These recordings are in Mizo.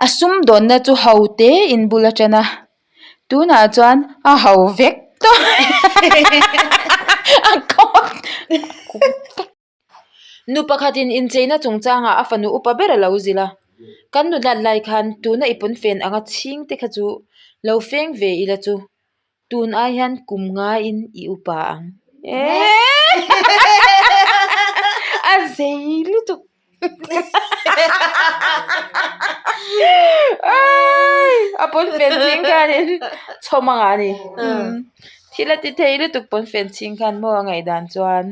A sumdawnna chu ho te in bul a ṭan a, tunah chuan a ho vek tawh a kawt. Nu pakhatin incheina chungchangah a fanu upa ber a lo zilh a, Kan nulat lai khan tuna i pawnfen anga chhing te kha chu lo feng ve ila chu tun ai hian kum ngaiin i upa ang. A zei lutuk. A pawnfen chhing khanin chhawm anga a ni. Thil a ti thei lutuk pawnfen chhing khan maw a ngaihdan chuan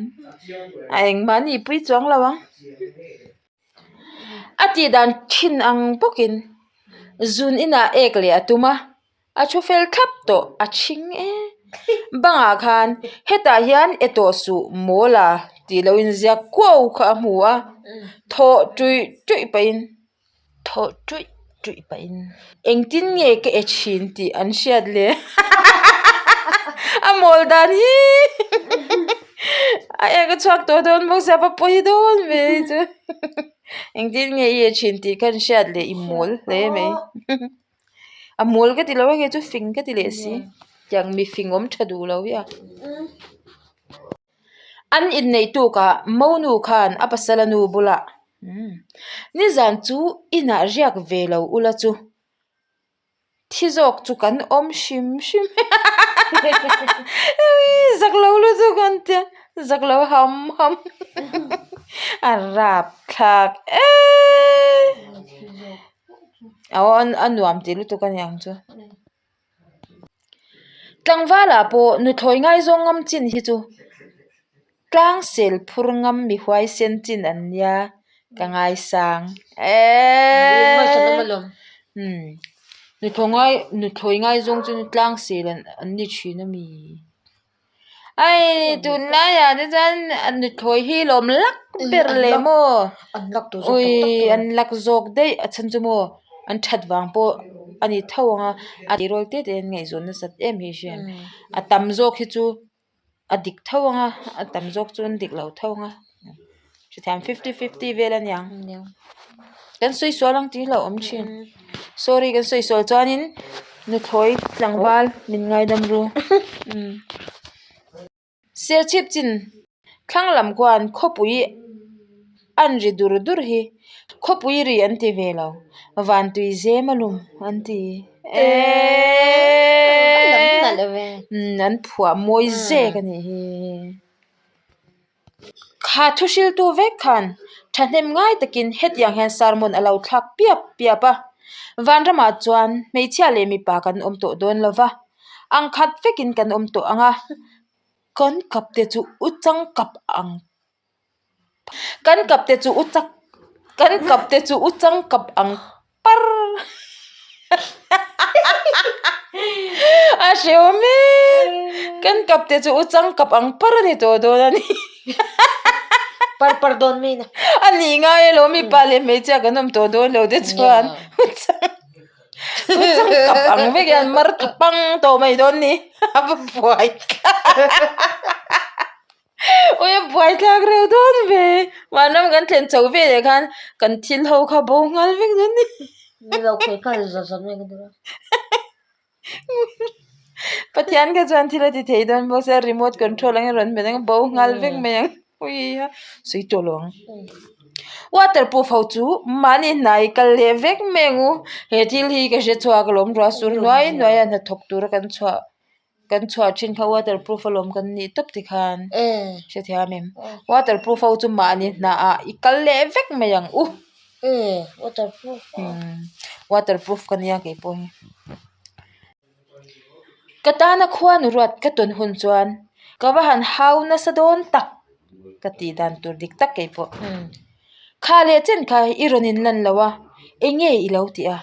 a engmah a nihpui chuang lo ang. A tih dan thin ang bawkin zun inah ek leh a tum a. A thu fel thlap tawh a thing e. Bangah khan hetah hian e tawh suh mawl a tih lo inziak kuau kha a hmu a, thawh tuih tuih pahin thawh tuih tuih pahin engtin nge ka e thin tih an hriat le a mawl dan hi a ek a chhuak tawh dawn bawk sia va pawi dawn ve hi chu engtin nge i e thin tih kha an hriat le i mawl hle mai. A mawl ka ti lo a kei chu fing ka ti leh si tiang mi fing awm tha duh lo hi a. An inneih tukah Monu khan a pasal a nu bulah Nizan chu inah riak ve lo ula chu thi zawk chu kan awm hrim hrim zak lo lutuk an tia zak lo ham ham a rapthlak eee. Aw a nuam tih lutuk a ni ang chu. Tlangvalah pawh nuthlawi ngaizawng ngam chin hi chu tlang sel phur ngam mi huaisen chin an nia ka ngaisang eeee nuthlawi ngaizawng chu tlang sel an ni thin a mi. Hei tunlaiah te chuan nuthlawi hi lawm lak ber leh maw ui an lak zawk daih a chhan chu maw an that vang pawh a ni tho ang a a tihrawl te te an ngaihzawn nasat em hi hriat a tam zawk hi chu a dik tho ang a a tam zawk chu an dik lo tho ang a hrethiam fifty fifty vel a niang kan sawi sual ang tih hlauh awm thin sorry kan sawi sual chuanin nuthlawi tlangval min ngaidam ru serchhip chin thlang lam khuan khawpui an ri dur dur hi khawpui ri an ti ve lo vantui zem a lum an ti eeeeee an phuah mawi zek a nih hi. Kha thu hriltu vek khan thahnem ngai takin hetiang hian sermon a lo thlak piap piap a, Vanramah chuan hmeichhia leh mipa kan awm tawh dawn lo va, ang khat vekin kan awm tawh ang a, kan kap te chu u chang kap ang kan kap te chu u chak kan kap te chu u chang kap ang. Par a hreu mek kan kap te chu u chang kap ang par a ni tawh dawn a ni par par dawn mai na a nih ngai alawm mipa leh hmeichhia kan awm tawh dawn lo te chuan u chang u chang kap ang vek hian mar tha pang tawh mai dawn ni a va buai Ui a buaithlak reuh dawn ve vanram kan thlen chho ve leh khan kan thil ho kha bo nghal vek dawn ni. Ni lo khawi kha zawt zawt mai ka duh a. Pathian kha chuan thil a ti thei dawn bawk sia remote control ang in rawn hmet ang a bo nghal vek mai ang ui a sawi tawh lo ang. Waterproof ho chu mahni hnai kal leh vek mai ang u he thil hi ka hre chhuak alawm ruah sur hnuai hnuai a hnathawk tura kan chhuah. Kan chhuah thin kha waterproof alawm kan nih tawp tikhan hrethiam em waterproof ho chu mahni hnaah i kal leh vek mai ang u waterproof ka nia keipawh hi ka tana khuanu ruat ka tawn hun chuan ka va han hau nasa dawn tak ka tih dan tur dik tak keipawh kha leh chen kha i rawn in lan lo a eng nge i lo tih a.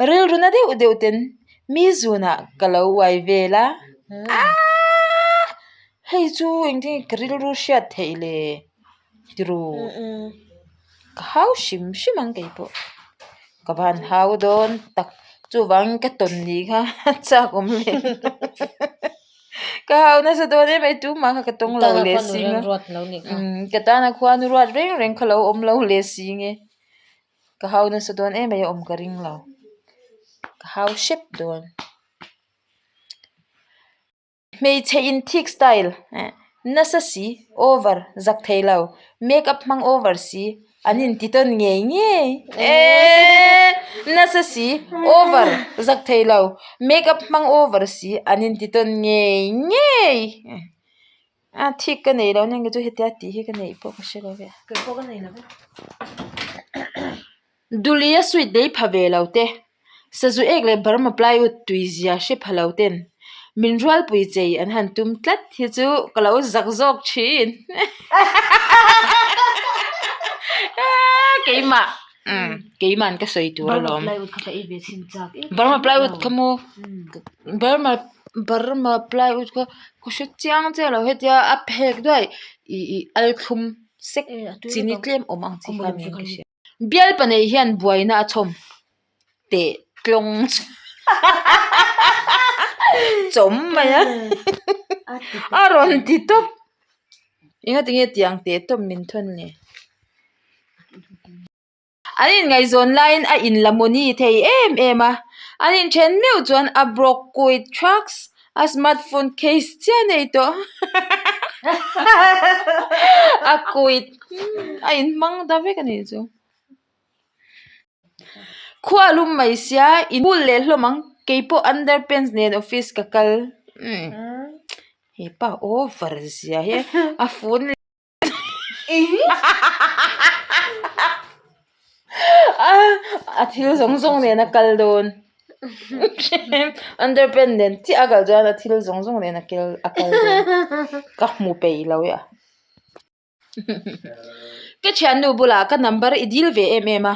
Rilru na deuh deuh ten mi zunah ka lo uai vel a, aaa hei chu engtin nge ka rilru hriat theih le tiru ka hau hrim hrim ang kei pawh ka van hau dawn tak chuvangin ka tawn ni kha a chak awm leh ka hau nasa dawn em mai tumah kha ka tawng lo leh si nge ka tana khuanu ruat reng reng kha lo awm lo leh si nge. Ka hau nasa dawn em mai a awm ka ring lo. Ka hau hrep dawn. Hmeichhe in thik style nasa si over zak thei lo make up hmang over si an in ti tawn ngei ngei eeee nasa si over zak thei lo make up hmang over si an in ti tawn ngei ngei a thik ka nei lo nia chu hetia tih hi ka neih pawh ka hre lo ve Dulia sweet lei pha ve lo te, sazu ek leh Burma plywood tui zia hre pha lo ten min rualpui chei an han tum tlat hi chu ka lo zak zawk thin. Keimah keiman ka sawi tur alawm. Burma plywood kha maw Burma Burma plywood kha ka hre chiang chiah lo hetia a phek duai ih ih al thlum sek chini tlem awm ang chi kha niin ka hria. Bialpa nei hian buaina a chhawm teh tlawng chawm mai a a rawn ti tawp engati nge tiang teh tawp min thawn le. An inngaihzawn laiin a inla mawni thei em em a, an inthen meuh chuan a broke kuit trucks a smartphone case chiah nei tawh a kuit a inhmang ta vek a nih chu. Khua a lum mai sia in bul leh hlawm ang keipawh underpants nen office ka kal hepa over zia hi a phone A thil zawng zawng nen a kal dawn underpant nen chiah a kal chuan a thil zawng zawng nen a kel a kal dawn ka hmu peih lo e a ka thiannu bulah ka number i dil ve em em a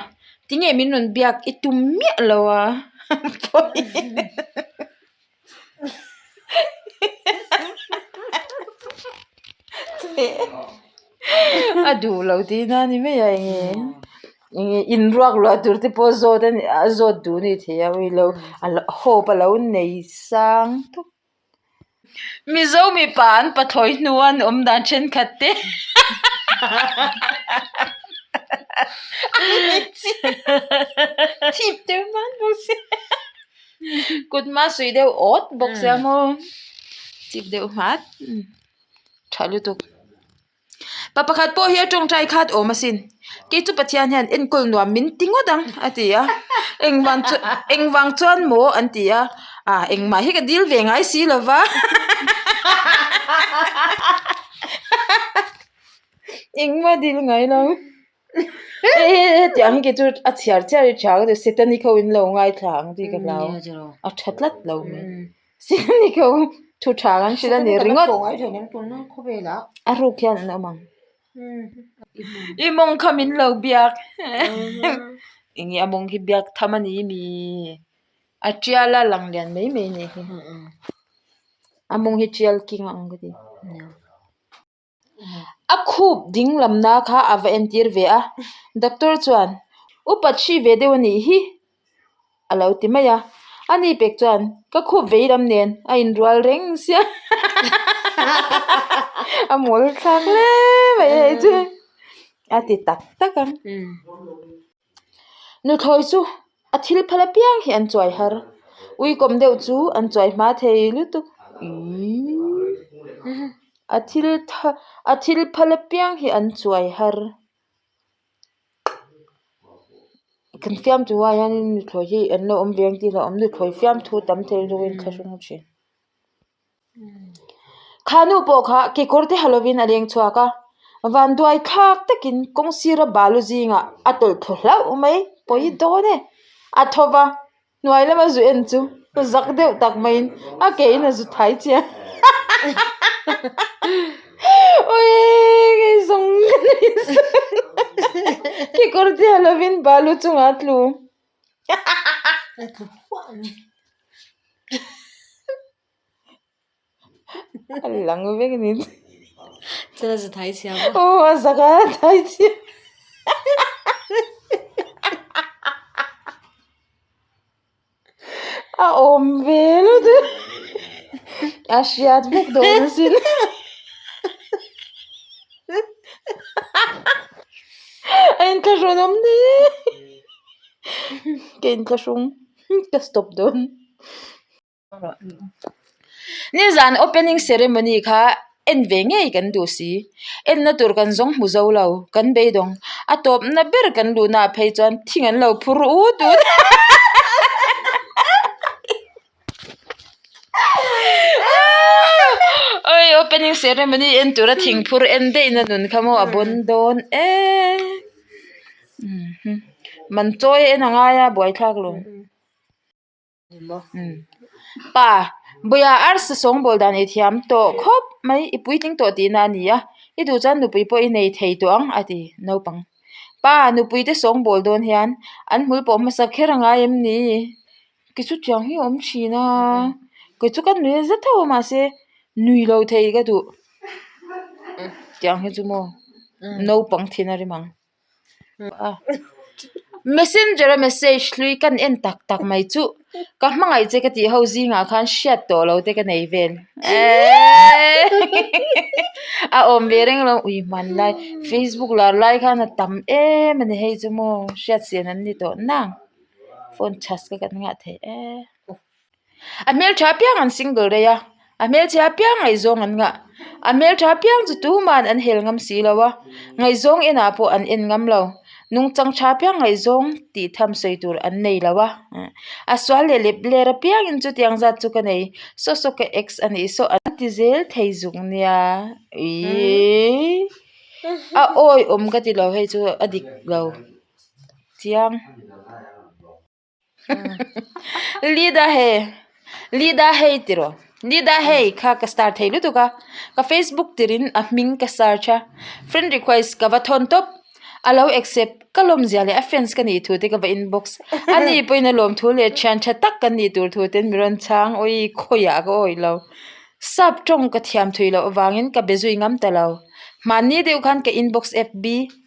tinge min rawn biak i tum miah lo a A duh lo tihna a ni mai a enge enge inruak luah tur te pawh zawt a ni a zawt duh a ni thei a awilo hope a lo nei sang tawp. Mizo mipa an pathlawi hnua an awm dan thenkhat te chip deuh hman bawk sia kut hma suih deuh awt bawk sia maw chip deuh hmat tha lutuk. Pa pakhat pawh hi a tawngtai khat awm asin kei chu Pathian hian enkawl nuam min ti ngawt ang a ti a engvang chu engvang chuan maw an ti a ah engmah hi ka dil ve ngai si lo va engmah dil ngai lo hetiang hi kei chu a chhiar chiar hi tha ka ti setani kho in lo ngaithla ang tih ka hlau a tha tlat lo mai. Setani kho thu tha kan hrilh a ni ringawt a ruk hian an awm ang i mawng kha min lo biak enge a mawng hi biak tham a ni mi a tial a lang lian mai mai a nih hi a mawng hi tial king a ang ka ti. A khup ding lamna kha a va entir ve a, doctor chuan upat hri ve deuh a nih hi a lo ti mai a, ani pek chuan ka khup vei lam nen a inrual reng sia a mawl thlak hle mai hei chu a ti tak tak ang. Nuthlawi chu a thil phal apiang hi an chuai har, uikawm deuh chu an chuai hma thei lutuk iiii a thil a thil phal apiang hi an chuai har kan fiamthu ah hianin nuthlawi hi an lo awm ve ang tih hlauh awm nuthlawi fiamthu tam thei lutuk in thlahrung thin. Kha nu pawh kha kekawr te ha lovin a leng chhuak a, vanduai thlak takin kawng sira balu zingah a tawlh thaw hlauh mai, pawi dawn e. A tho va, hnuai lama zu en chu zak deuh tak maiin a ke in a zu thai chiang Awii kei zawng ka nui kekawr te ha lovin balu chungah a tlu. A lang vek a ni. Chuan a za thai chhia a. Aw a za kha a thai chhia. A awm ve lutuk. A hriat vek dawn asin. A inthlahrun awm hle. Ka inthlahrung. Ka stop dawn. Nizan opening ceremony kha en ve ngei kan duh si. Enna tur kan zawng hmu zo lo, kan beidawng. A tawpna ber kan luhna ah phei chuan thing an lo phur ut ut. Oi opening ceremony en tura thing phur en daihna nun kha maw a bawn dawn e. Man chawi en a ngai a buaithlak lo. Pa, Buia arsa sawngbawl dan i thiam tawh khawp mai, i puitling tawh tihna a ni a, i duh chuan nupui pawh i nei thei tawh ang a ti naupang. Pa, nupui te sawngbawl dawn hian an hmul pawh hmasa kher a ngai em ni? Kei chu tiang hi a awm thin a, kei chu ka nui zet tho a mahse nui lo thei ka duh. Tiang hi chu maw naupang thin a rim ang. Messenger a message hlui kan en tak tak mai chu ka hmangaih che ka tih ho zingah khan hriat tawh lo te ka nei vel a awm ve reng lo ui hmanlai facebook lar lai khan a tam em a ni hei chu maw hriat sian an ni tawh nang phone chhas ka kan ngah thei e. A hmeltha apiang an single rei a, a hmelchhe apiang ngaihzawng an ngah. A hmeltha apiang chu tuman an hel ngam si lo a, ngaihzawng enah pawh an en ngam lo. Nungchang tha apiang ngaihzawng tih tham sawi tur an nei lo a. A sual leh lep ler apiangin chutiang zat chu ka nei, saw saw ka ex a nih saw an ti zel thei zuk nia. Uii a awihawm ka ti lo hei chu a dik lo chiang. Lida hei Lida hei ti rawh Lida hei kha ka star thei lutuk a ka facebook tirin a hming ka search a friend request ka va thawn tawp a lo accept ka lawmzia leh a fans ka nih thu te ka va inbox a ni pawhin a lawm thu leh thian tha tak kan nih tur thu ten mi rawn chhang awi khawiah ka awih lo sap tawng ka thiam thui loh avangin ka be zui ngam ta lo mahni deuh khan ka inbox fb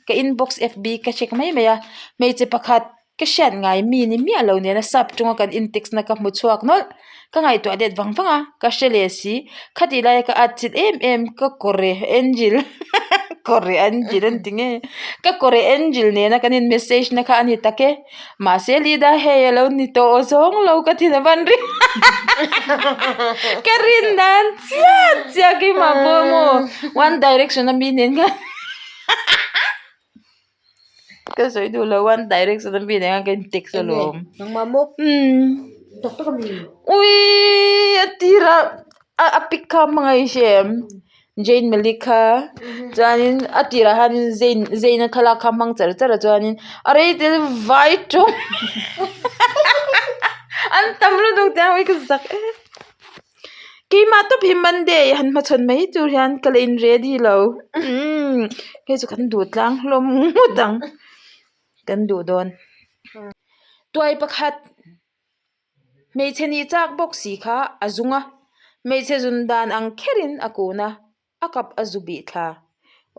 ka inbox fb ka check mai mai a hmeichhe pakhat. Ka hriat ngai mi ni miah lo nena sap chunga kan in text na ka hmu chhuak nawlh. Ka ngaihtuah let vang vang a, ka hre leh si. Khatih laia ka at chilh em em, ka kawre angel kawre angel an ti nge. Ka kawre angel nena kan in message na kha a ni tak e. Mahse Lida hei a lo ni tawh aw zawng lo ka thin a van ri Ka rin dan chiah chiah keimah pawh maw one direction a mi nen khan Ka sawi duh lo one direction a mi nen khan ka in text alawm. Nangmah maw? Umm. Tak tak a mi? Uii a tir a a pic kha hmangaih i hre em? Jane Malik kha chuanin a tirah hianin Jane Jane a thlalak kha hmang char char a chuanin a rei te chu vai tawng an tam lutuk te a ka zak em. Keimah tawp hi Monday han hmachhawn mai tur hian ka la in ready lo umm hei chu kan duh tlang hlawm ngawt ang kan duh dawn. Tuai pakhat hmeichhe nih chak bawk si kha a zung a hmeichhe zun dan ang kherin a kun a. A kap a zu bih thla.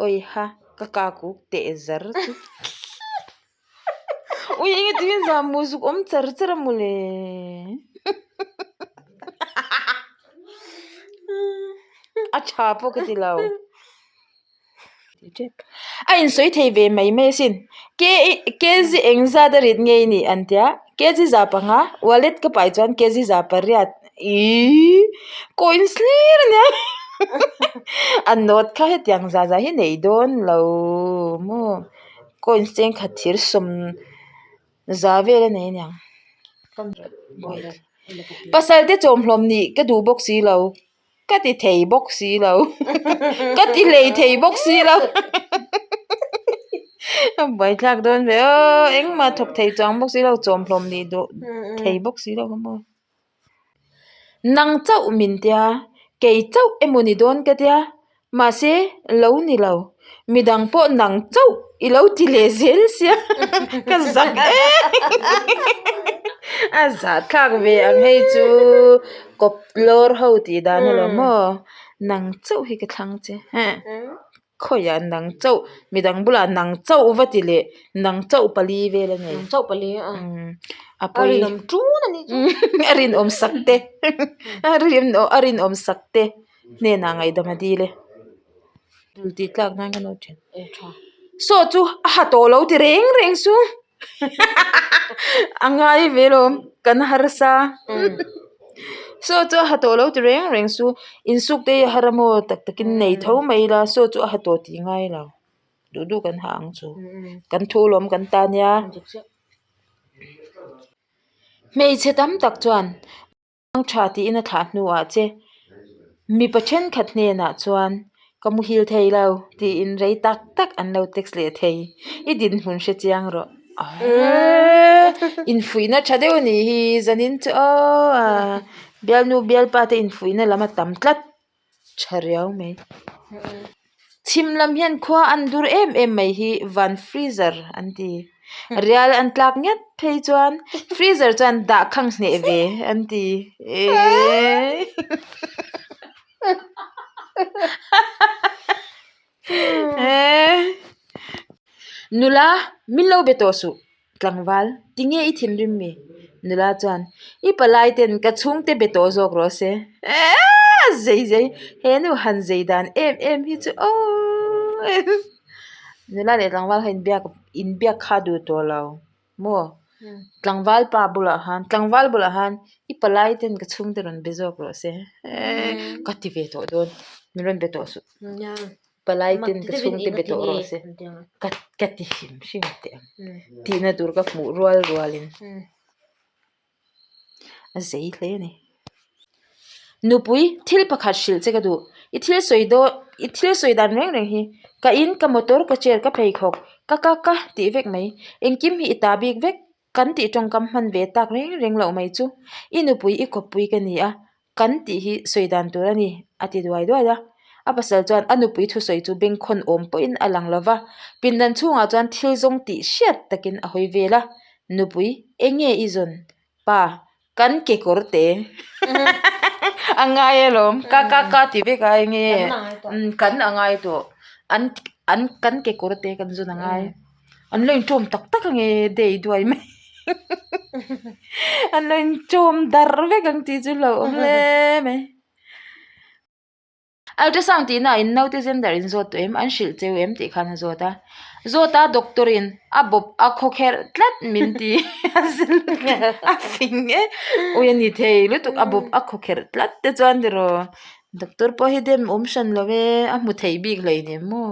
Awi ha, ka ka kuk teh zar chu. Ui enge tingin zah mu zuk awm char char a mawle. A tha pawh ka ti lo. A insawi thei ve mai mai asin. Kg engzat a rit ngei ni an tia. Kg za panga wallet ka pai chuan kg za pariat ihh coins hlir a nia a note kha hetiang zah zah hi nei dawn lo maw coins chengkhat thir sawm za vel a nei aniang pasal te chawmhlawm nih ka duh bawk si lo. Ka ti thei bawk si lo ka ti hlei thei bawk si lo a buaithlak dawn ve aw engmah thawk thei chuang bawk si lo chawmhlawm nih duh thei bawk si lo kha maw nang chauh min tia kei chauh emaw ni dawn ka tia mahse lo ni lo midang pawh nang chauh i lo ti leh zel sia ka zak em a zahthlak ve ang hei chu kawp lawr ho tih dan a lo maw nang chauh hi ka thlang che khawiah nang chauh midang bulah nang chauh va ti leh nang chauh pali vel a nei nang chauh pali a a pawi a rinawm ṭun a nih chu a rinawm sak te a rinawm sak te hnenah ngaihdam a dil e. Dul tih tlak nan ka note thin. Saw chu a ha tawh lo ti reng reng chu a ngai ve lo. Kan harsa. Saw chu a ha tawh lo ti reng reng su. Insuk te hi a har a maw tak takin nei tho mai ila saw chu a ha tawh tih ngai lo. Duh duh kan ha ang chu. Kan thu lawm kan ta nia. Hmeichhe tam tak chuan Ang tha tiin a thlah hnuah che mipa thenkhat hnenah chuan ka muhil thei lo tiin rei tak tak an lo text leh thei. I dinhmun hre chiang rawh. Infuihna tha deuh a nih hi zanin chu aw a bialnu bialpa te infuihna lam a tam tlat tha riau mai. Chhim lam hian khua an dur em em mai hi van freezer an ti. Rial an tlak nget phei chuan freezer chuan dah khang hneh ve an ti. Eeii Nula min lo be tawh suh. Tlangval, tinge i thinrim mi? Nula chuan, I palai ten ka chhungte be tawh zawk rawh se. Eeii zei zei, he nu han zei dan em em hi chu aww. Nula leh tlangval kha inbiak inbiak kha duh tawh lo maw? Tlangval pa bulah khan tlangval bulah khan i palai ten ka chhungte rawn be zawk rawh se. Eeii ka ti ve tawh dawn, min rawn be tawh suh. Palai ten ka chhungte be tawh rawh se ka ka ti hrim hrim teh ang tihna tur ka hmuh rual rualin a zei hle a ni. Nupui thil pakhat hrilh che ka duh i thil sawi dawn i thil sawi dan reng reng hi ka in ka motor ka chair ka pheikhawk ka ka ka tih vek mai engkim hi i ta bik vek Kan tih tawngkam hman ve tak reng reng loh mai chu i nupui i kawppui ka ni a, kan tih hi sawi dan tur a ni, a ti duai duai a. A pasal chuan a nupui thusawi chu bengkhawn awm pawhin a lang lo va, pindan chhungah chuan thil zawng tih hriat takin a hawi vel a, Nupui, eng nge i zawn? Pa, kan kekawr te a ngai alawm, ka ka ka ti vek a eng nge? Kan a ngai tawh, an an kan kekawr te kan zawn a ngai. An lo inṭawm tak tak ang e dei duai mai an lo inṭawm darh vek ang tih chu lo awm hle mai. Ultrasound tih na in naute gender in zawt tawh em an hrilh cheu em tih khan a zawt a zawt a doctor in a bawp a khaw kherh tlat min ti a fing e ui a ni thei lutuk a bawp a khaw kherh tlat te chuan tiraw doctor pawh hi dem awm hran lo e a hmu thei bik hleinem maw.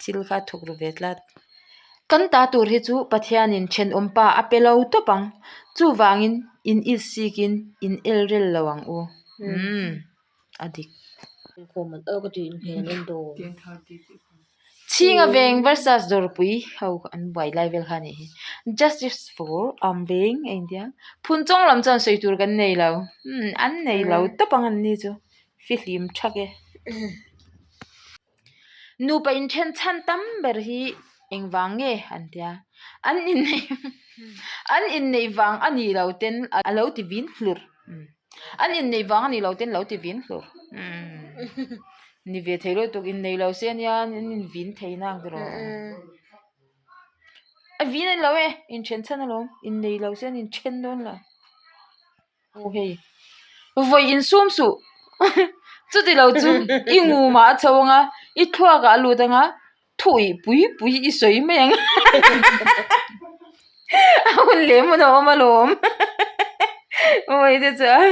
Thil kha a thuk ru ve tlat. Kan ta tur hi chu Pathianin thenawm pa a pe lo tawp ang. Chuvangin in it sikin in el rel lo ang u. Umm a dik. Chhinga veng versus Dawrpui ho an buai lai vel kha a nih hi. Justice for Am Veng a intia. Phunchawng lam chuan sawi tur kan nei lo. Umm an nei lo tawp ang an ni chu. Fihlim thak e. Nupa inthen chhan tam ber hi engvang nge an tia an inneih an inneih vang a nih lo ten a lo ti vin hlur an inneih vang a nih lo ten lo ti vin hlur ni ve thei lutuk innei lo se ania an invin thei na ang tiraw a vin a ni lo e inthen chhan alawm innei lo se an inthen dawn lo. Aw hei vawi insum suh chuti lo chu i ngumah a chho ang a i thluakah a lut ang a thuih pui pui i sawi mai ang a hun leh hmun a awm alawm vawi te chuan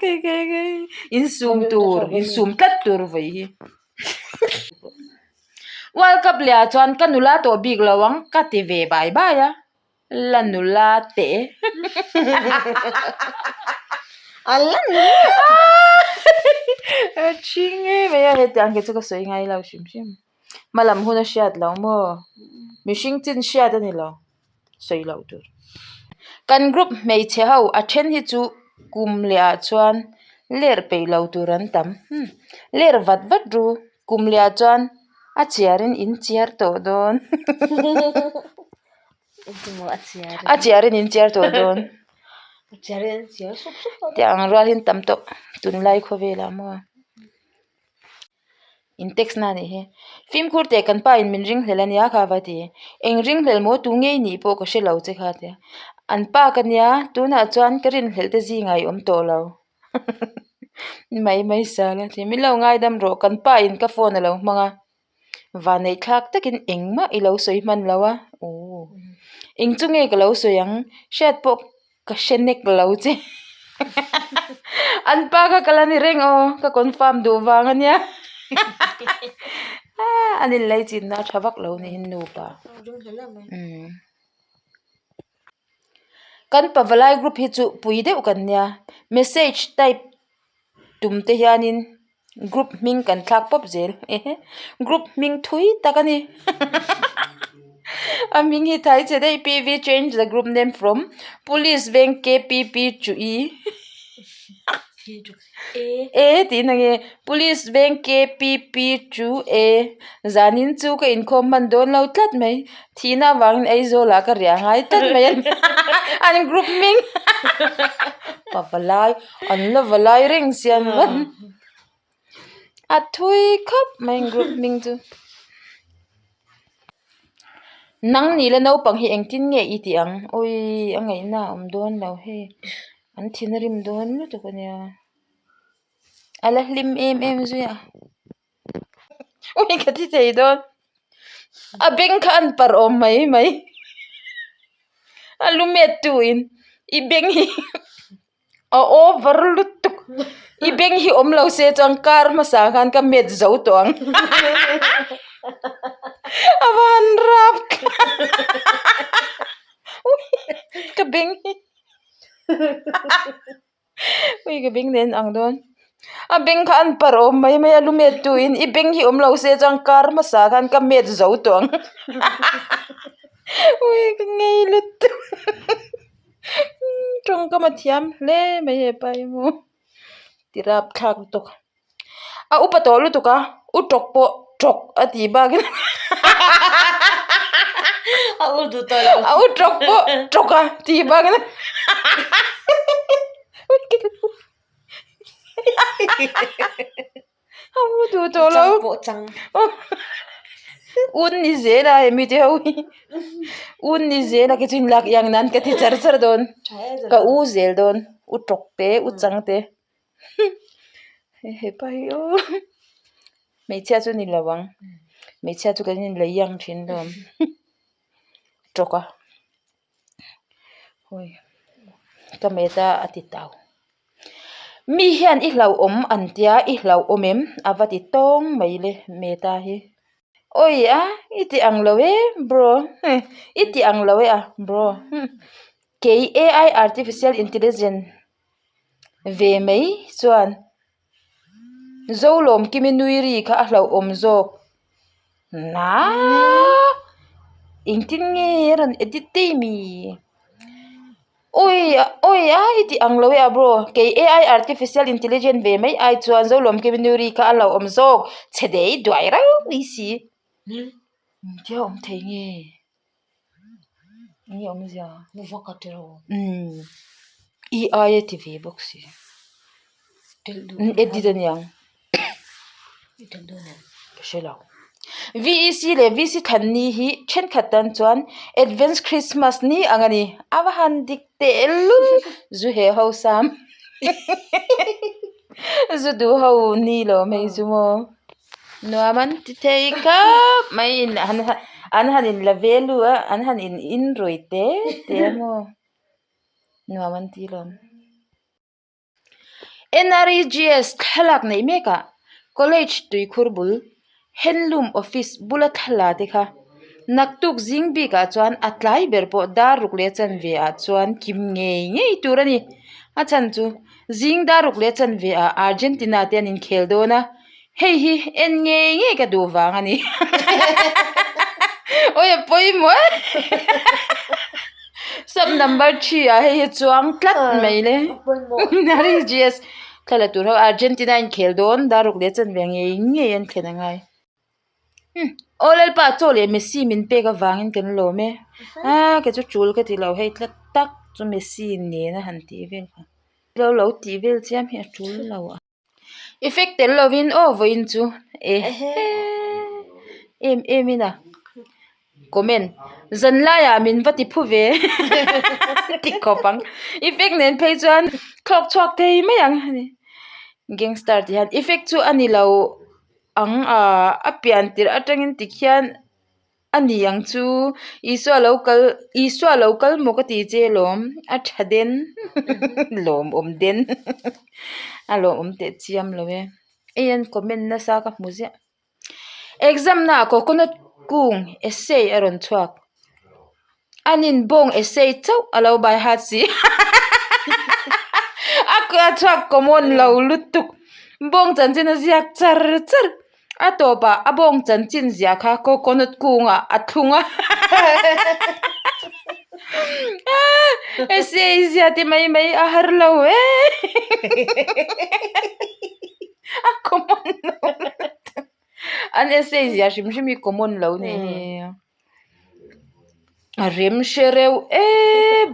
kei kei kei insum tur insum tlat tur vawi hi. World Cup leh ah chuan ka nula tawh bik lo ang ka ti ve bai bai a. La nula teh a la nula a thing em mai a hetiang khi chu ka sawi ngai lo hrim hrim hmalam hun a hriat loh maw mihring chin hriat a ni lo sawi loh tur kan group hmeichhe ho a then hi chu kum leh ah chuan ler peih lo tur an tam ler vat vat ru kum leh ah chuan a chiar in in chiar tawh dawn. A chiarin in chiar tawh dawn. Tiang ang rual hi an tam tawh tunlai khawvelah maw. In text na anih hi. Fimkhur teh kan pa in min ringhlel ania kha va ti. Eng ringhlel maw tu ngei nih pawh ka hre lo che kha tia. An pa ka nia tunah chuan ka rinhlelh te zingah i awm tawh lo. Mai mai sal a ti. Min lo ngaidam rawh kan pa in ka phone a lo hmang a. Vanneih thlak takin engmah i lo sawi hman lo a, ooh eng chu nge ka lo sawi ang hriat pawh ka hre nek lo che an pa kha ka la ni reng aw ka confirm duh vang a nia an inlei chinna a tha vak lo niin nupa umm. Kan pavalai group hi chu pui deuh kan nia message type tum te hianin group hming kan thlak pawp zel ehe group hming thui tak a ni a hming hi thai chhe daih P V change the group name from police veng K P P chu i e tih na nge police veng K P P chu e zanin chu ka inkhawm hman dawn lo tlat mai thihna avangin Aizawl ah ka riah ngai tlat mai a ni an group hming pavalai an la va lai reng sia a thui khawp mai group hming chu. Nang ni la naupang hi engtin nge i tih ang awii a ngaihna a awm dawn lo hei an thin a rim dawn lutuk a nia a la hlim em em zui a awii ka thi thei dawn a beng kha an parh awm mai mai a lu met tu in i beng hi. A over lutuk i beng hi awm lo se chuan car hmasa khan ka met zo tawh ang a van rap ka beng hi ui ka beng nen ang dawn a beng kha an parh awm mai mai a lu met tu in i beng hi awm lo se chuan car hmasa khan ka met zo tawh ang ui ka ngei lutuk. Tawngkam a thiam hle mai he pa hi maw ti rapthlak lutuk a upa tawh lutuk a u tawk pawh tawk a tih bakin a u duh tawh lo a u tawk pawh tawk a tih bakin A u duh tawh lo. Chang pawh chang. Un ni zel a hemi te ho hi. Un ni zel a kechun lak iang nan ka ti char char dawn. Ka u zel dawn. U tawk te, u chang te. Hepa hi aw. Hmeichhia chu ni lo ang. Hmeichhia chu kan inlei iang thin lawm. Tawk a. Ka met a a ti tau. Mi hian i hlauhawm an tia i hlauhawm em a va ti tawng mai le meta hi. Awi a i ti ang lo e bro i ti ang lo e a bro kei A_I artificial intelligent ve mai chuan Zolawmkimi nui ri kha a hlauhawm zawk. Naaaa engtin nge a rawn edit daih mi awi awi a i tih ang lo e a bro kei A_I artificial intelligent ve mai ai chuan Zolawmkimi nui ri kha a hlauhawm zawk chhe dei duai rau mai si engtia awm thei nge. Enge awmzia umm i ai a ti ve bawk si edit a niang ka hre lo V E C leh V C thlan ni hi thenkhat tan chuan advance christmas ni ang a ni a va han dik teh lul zu heh ho sam zu duh ho ni lo mai zu maw. Nuam an ti thei khawp mai in an an han in la ve lu a an han in in rui te te a maw nuam an ti lawm. N_R_E_G_S thlalak neih mek ah college tuikhur bul handloom office bula thla te kha naktuk zing bik ah chuan a tlai ber pawh dar ruk leh chanve ah chuan kim ngei ngei tur a ni a chhan chu zing dar ruk leh chanve ah Argentina te an inkhel dawn a. Hei hi en ngei ngei ka duh vang a ni. Awi a pawimawh e. Sub number 3 ah hei hi chuang tlat mai le. RGS thla la tur ho Argentina in khel dawn daruk leh chanve ngei ngei an thlen angai. Aw Lalpa chaw leh Messi min pek avangin kan lawm e. A kei chu tul ka ti lo hei tlat tak chu Messi nena han tih vel kha. Lo lo tih vel chiam hi a tul lo a. Effect tel lovin aw vawiin chu ehe em em in a comment zan laiah min va ti phu ve ti khawp ang effect nen phei chuan thlawk chhuak thei mai ang a ni gangster tih hian effect chu a ni lo. ang a, a pian tirh atangin tikhian a ni ang chu Isua lo kal Isua lo kal maw ka ti che lawm a tha den lawmawm den a lawmawm teh chiam lo e hei an comment nasa ka hmu ziah. Exam na ah coconut kung essay a rawn chhuak a nin bawng essay chauh a lo by heart si a chhuak common lo lutuk bawng chanchin a ziak char char a tawpah a bawng chanchin ziah kha coconut kungah a thlung a essay ziah te mai mai a har lo e. A common lo lutuk an essay ziah hrim hrim hi common lo nih hi a rem hre reuh e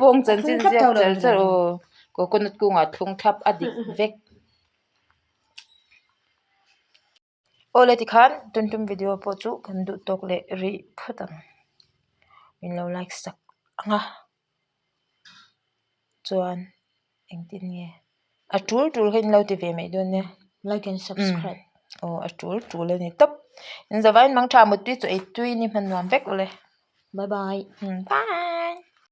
bawng chanchin ziak char char aw coconut kungah thlung thlap a dik vek. Awle tikhan tun tum video pawh chu kan duh tawk leh rih phawt ang min lo like sak ang a chuan engtin nge a tul tul kha in lo ti ve mai dawn nia like and subscribe aw a tul tul a ni tawp in zavaiin mangtha mutui chu eitui ni hman nuam vek ule bye bye bye.